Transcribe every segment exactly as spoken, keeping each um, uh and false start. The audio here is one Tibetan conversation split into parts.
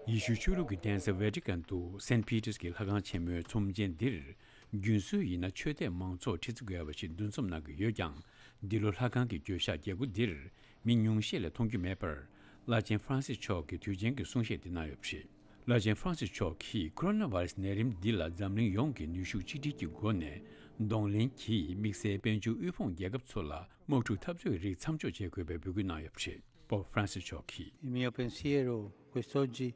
ཡེ་ཤུའི་ཆོས་ལུགས་ཀྱི་གདན་ས་ཝེ་ཏི་ཀན་དུ་སེན་ཕི་ཏར་གྱི་ལྷ་ཁང་ཆེན་མོའི་ཚོམས་ཆེན་འདིར། རྒྱུན་སྲོལ་ཡིན་ན་ཆོས་དད་མང་ཚོགས་ཁྲི་ཚོ་བརྒལ་བ་ཞིག་འདུ་འཛོམས་གནང་གི་ཡོད་ཀྱང་། འདི་ལོ་ལྷ་ཁང་གི་བརྗོད་བྱ་རྒྱལ་སྒོ་འདིར་མི་ཉུང་ཤས་ལས་མཐོང་རྒྱུ་མེད་པར། བླ་ཆེན་ཧྥ་རན་སིས་མཆོག་གིས་དུས་ཆེན་གྱི་གསུང་བཤད་དེ་གནང་ཡོད་པ་རེད། བླ་ཆེན་ཧྥ་རན་སིས་མཆོག་གིས་ཁོ་རོ་ན་བྷ་རེ་སི་ནད་རིམས་འདི་ལ་འཛམ་གླིང་ཡོངས་ཀྱི་ནུས་ཤུགས་གཅིག་སྒྲིལ་གྱི་སྒོ་ནས་གདོང་ལེན་གྱིས་དམིགས་བསལ་དཔལ་འབྱོར་དབུལ་ཕོངས་རྒྱལ་ཁབ་ཚོ་ལ་དམག་འཁྲུག་འཐབ་རྩོད་རིགས་མཚམས་འཇོག་བྱེད་དགོས་པའི་འབོད་སྐུལ་གནང་ཡོད་པ་རེད། པོབ་ཧྥ་རན་སིས་མཆོག་གིས། Il mio pensiero quest'oggi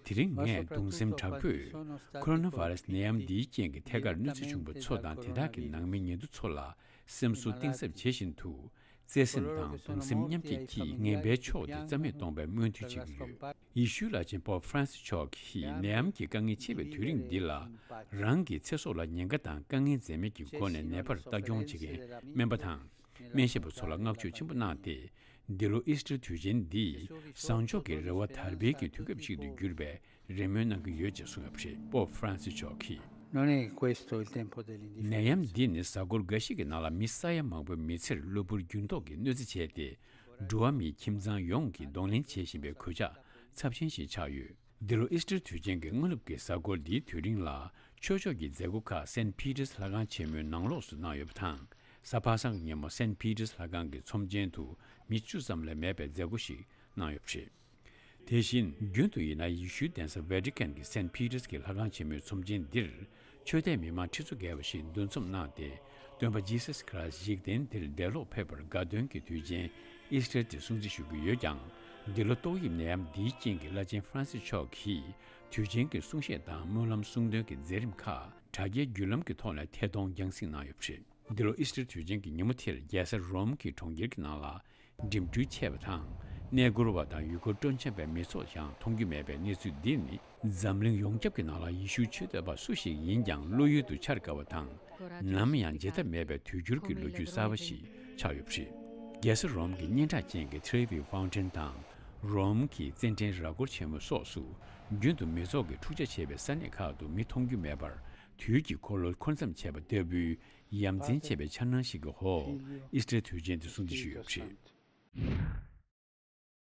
དེ་རིང་ངས་གདུང་སེམས་དྲག་པོས་ཁོ་རོ་ན་བྷ་རེ་སི་ནད་ཡམས་འདིའི་རྐྱེན་གྱིས་ཐད་ཀར་གནོད་འཚེ་བྱུང་བ་ཚོ་དང་དེ་དག་གི་ནང་མི་ཉེ་དུ་ཚོ་ལ་སེམས་གསོ་གཏིང་ཟབ་བྱེད་བཞིན་དུ། བརྩེ་སེམས་དང་གདུང་སེམས་མཉམ་སྐྱེད་ཀྱིས་ངན་པའི་ཕྱོགས་དེ་རྩ་མེད་གཏོང་བའི་སྨོན་འདུན་བྱེད་ཀྱི་ཡོད། ཡེ་ཤུའི་བླ་ཆེན་པོབ་ཧྥ་རན་སི་མཆོག་གིས་ནད་ཡམས་ཀྱི་དཀའ་ངལ་ཆེ་བའི་དུས་རིང་འདི་ལ། རང་གི་ཚེ་སྲོག་ལ་ཉེན་ཁ་དང་དཀའ་ངལ་འཛེམས་མེད་ཀྱི་སྒོ་ནས་ནད་པར་ལྟ་སྐྱོང་བྱེད་མཁན་སྨན་པ་དང་། སྨན་ཞབས་པ་ཚོ་ལ་བསྔགས་བརྗོད་ཆེན་པོ་གནང་སྟེ། འདི་ལོ་ཨིས་ཊར་དུས་ཆེན་འདི་བཟང་ཕྱོགས་ཀྱི་རེ་བ་དར་སྤེལ་གྱི་དུས་སྐབས་ཤིག་ཏུ་གྱུར་པའི་རེ་སྨོན་གནང་གི་ཡོད་ཅེས་གསུངས་ཡོད་པ་རེད། པོབ་ཧྥ་རན་སི་མཆོག་གིས། Non è questo il tempo dell'indifferenza. ནད་ཡམས་འདི་ནི་གཟའ་འཁོར་འགའ་ཞིག་གི་ནང་ལ་མི་ས་ཡ་མང་པོའི་མི་ཚེར་གློ་བུར་འགྱུར་ལྡོག་གིས་གནོད་འཚེ་བྱས་ཏེ། འགྲོ་བ་མིའི་ཁྱིམ་ཚང་ཡོངས་ཀྱིས་གདོང་ལེན་བྱེད་བཞིན་པའི་གོད་ཆག་ཚབས་ཆེན་ཞིག་ཆགས་ཡོད། འདི་ལོ་ཨིས་ཊར་དུས་ཆེན་གྱི་སྔ་ནུབ་ཀྱི་གཟའ་འཁོར་འདིའི་དུས་རིང་ལ། ཆོས་ཕྱོགས་ཀྱི་མཛད་སྒོ་ཁག་སེན་ཕི་ཏར་ལྷ་ཁང་ཆེན་མོའི་ནང་ལོགས་སུ་གནང་ཡོད་པ་དང་། གཟའ་པ་སངས་ཀྱི་ཉིན་མོ་སེན་ཕི་ཏར་ལྷ་ཁང་གི་ཚོམས་ཆེན་དུ་མི་བཅུ་ཙམ་ལས་མེད་པའི་མཛད་སྒོ་ཞིག་གནང་ཡོད་པ་རེད། དེ་བཞིན་རྒྱུན་དུ་ཡིན་ན་ཡེ་ཤུའི་གདན་ས་ཝེ་ཏི་ཀན་གྱི་སེན་ཕི་ཏར་གྱི་ལྷ་ཁང་ཆེན་མོའི་ཚོམས་ཆེན་འདིར་ཆོས་དད་མི་མང་ཁྲི་ཚོ་བརྒལ་བ་ཞིག་འདུ་འཛོམས་གནང་སྟེ། སྟོན་པ་ཇི་སཱས་ཁྲ་ཡིས་འཇིག་རྟེན་འདིར་འདས་ལོག་ཕེབས་པར་དགའ་སྟོན་གྱི་དུས་ཆེན་ཨིས་ཊར་དེ་སྲུང་བརྩི་ཞུ་གི་ཡོད་ཀྱང་། འདི་ལོ་ཏོག་དབྱིབས་ནད་ཡམས་འདིའི་རྐྱེན་གྱིས་བླ་ཆེན་ཧྥ་རན་སིས་མཆོག་གིས་དུས་ཆེན་གྱི་གསུང་བཤད་དང་སྨོན་ལམ་གསུང་འདོན་གྱི་མཛད་རིམ་ཁག་དྲ་རྒྱའི་བརྒྱུད་ལམ་གྱི་ཐོག་ནས་ཐད་གཏོང་རྒྱང་སྲིང་གནང་ཡོད་པ་རེད། འདི་ལོ་ཨིས་ཊར་དུས་ཆེན་གྱི་ཉིན་མོ་དེར་རྒྱལ་ས་རོམ་གྱི་གྲོང་ཁྱེར་གྱི་ནང་ལ་འགྲིམ་འགྲུལ་ཆད་པ་དང་། གནས་སྐོར་བ་དང་ཡུལ་སྐོར་སྤྲོ་འཆམ་པའི་མི་ཚོགས་ཀྱང་མཐོང་རྒྱུ་མེད་པའི་གནས་ཚུལ་འདི་ནི། འཛམ་གླིང་ཡོངས་ཁྱབ་ཀྱི་ནང་ལ་ཡེ་ཤུའི་ཆོས་དད་པ་སུ་ཞིག་ཡིན་ཀྱང་བློ་ཡུལ་དུ་འཆར་དཀའ་བ་དང་། ནམ་ཡང་བརྗེད་ཐབས་མེད་པའི་དུས་འགྱུར་གྱི་ལོ་རྒྱུས་གསར་བ་ཞིག་ཆགས་ཡོད་པ་རེད། རྒྱལ་ས་རོམ་གྱི་སྙན་གྲགས་ཅན་གྱི་ཊི་རེ་ཝི་ཕའུན་ཊེན་དང་། རོམ་གྱི་རྩེད་འགྲན་ར་སྐོར་ཆེན་མོ་སོགས་སུ། རྒྱུན་དུ་མི་ཚོགས་ཀྱི་འཁྲུག་ཆ་ཆེ་བའི་ས་གནས་ཁག་ཏུ་མི་མཐོང་རྒྱུ་མེད་པར། དུས་ཀྱི་འཁོར་ལོ་འཁོར་མཚམས་ཆད་པ་ལྟ་བུའི་ཡ་མཚན་ཆེ་བའི་འཆར་སྣང་ཞིག་གི་འོག་ཨིས་ཊར་དུས་ཆེན་དུ་སྲུང་བརྩི་ཞུས་ཡོད་པ་རེད།